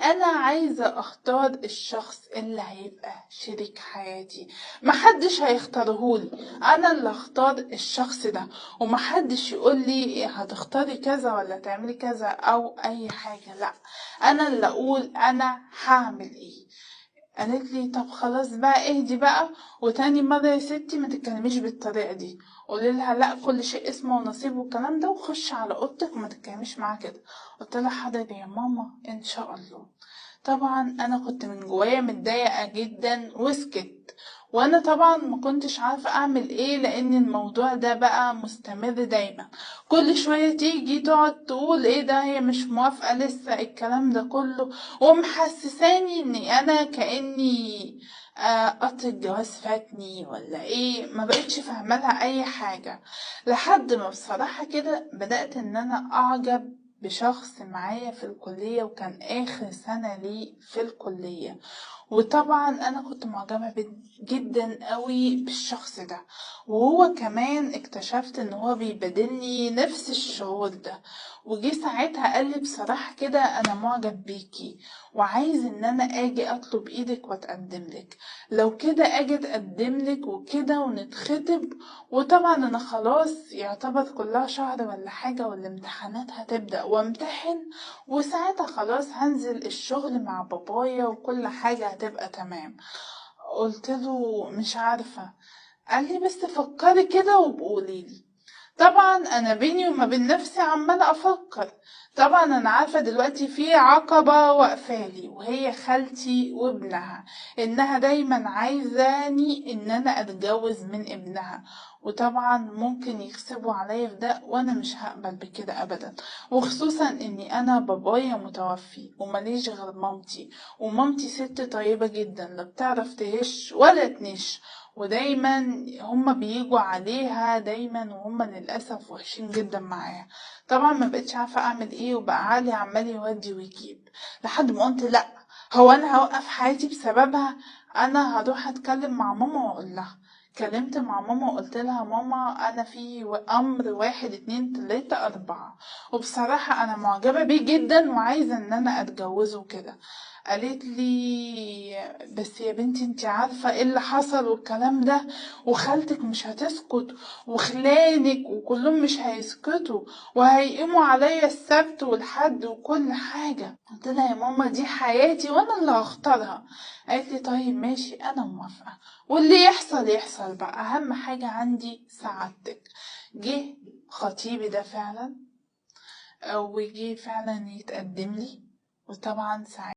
انا عايزة اختار الشخص اللي هيبقى شريك حياتي، محدش هيختارهولي، انا اللي اختار الشخص ده، ومحدش يقولي هتختاري كذا ولا تعملي كذا او اي حاجة، لا انا اللي اقول انا هعمل ايه. قالت لي طب خلاص بقى اهدي بقى، وتاني مرة يا ستي ما تتكلميش بالطريقة دي، قولي لها لا كل شيء اسمه ونصيب والكلام ده، وخش على اوضتك وما تتكلميش معاها كده. قلت لها حاضر يا ماما ان شاء الله. طبعا انا كنت من جوايا متضايقة جدا وسكت، وانا طبعا ما كنتش عارفة اعمل ايه، لان الموضوع ده بقى مستمر دايما، كل شوية تيجي تقعد تقول ايه ده هي مش موافقة لسه الكلام ده كله، ومحسساني اني انا كأني قطر الجواز فاتني ولا ايه، ما بقتش فاهمة لها اي حاجة. لحد ما بصراحة كده بدأت ان انا اعجب بشخص معايا في الكلية، وكان آخر سنة لي في الكلية، وطبعا أنا كنت معجبة جدا قوي بالشخص ده، وهو كمان اكتشفت ان هو بيبادلني نفس الشعور ده. وجي ساعتها قال لي بصراحة كده أنا معجب بيكي وعايز ان أنا اجي اطلب ايدك واتقدم لك، لو كده اجي اتقدم لك وكده ونتخطب. وطبعا انا خلاص يعتبر كلها شهر ولا حاجة والامتحانات هتبدأ وامتحن، وساعتها خلاص هنزل الشغل مع بابايا وكل حاجة هتبقى تمام. قلت له مش عارفة، قال لي بس فكري كده وبقوليلي. طبعا انا بيني وما بين نفسي عمالة افكر، طبعا انا عارفة دلوقتي في عقبة واقفالي وهي خالتي وابنها، انها دايما عايزاني ان انا اتجوز من ابنها، وطبعا ممكن يغصبوا عليا في ده وانا مش هقبل بكده ابدا، وخصوصا اني انا بابايا متوفي ومليش غير مامتي، ومامتي ست طيبة جدا لا بتعرف تهش ولا تنش، ودايما هما بيجوا عليها دايما، وهما للأسف وحشين جدا معايا. طبعا ما بقتش عارفة اعمل ايه، وبقى عقلي عمال يودي ويجيب، لحد ما قلت لا هو انا هوقف حياتي بسببها، انا هروح اتكلم مع ماما واقول لها. كلمت مع ماما وقلت لها ماما انا في امر 1 2 3 4، وبصراحة انا معجبة بيه جدا وعايزة ان انا اتجوزه كده. قالت لي بس يا بنتي انتي عارفة ايه اللي حصل والكلام ده، وخالتك مش هتسكت وخلانك وكلهم مش هيسكتوا وهيقيموا عليا السبت والحد وكل حاجة. قلت لها يا ماما دي حياتي وانا اللي هختارها. قالت لي طيب ماشي انا موافقة واللي يحصل يحصل بقى، اهم حاجة عندي سعادتك. جه خطيبي ده فعلا وجه فعلا يتقدم لي، وطبعا ساعتها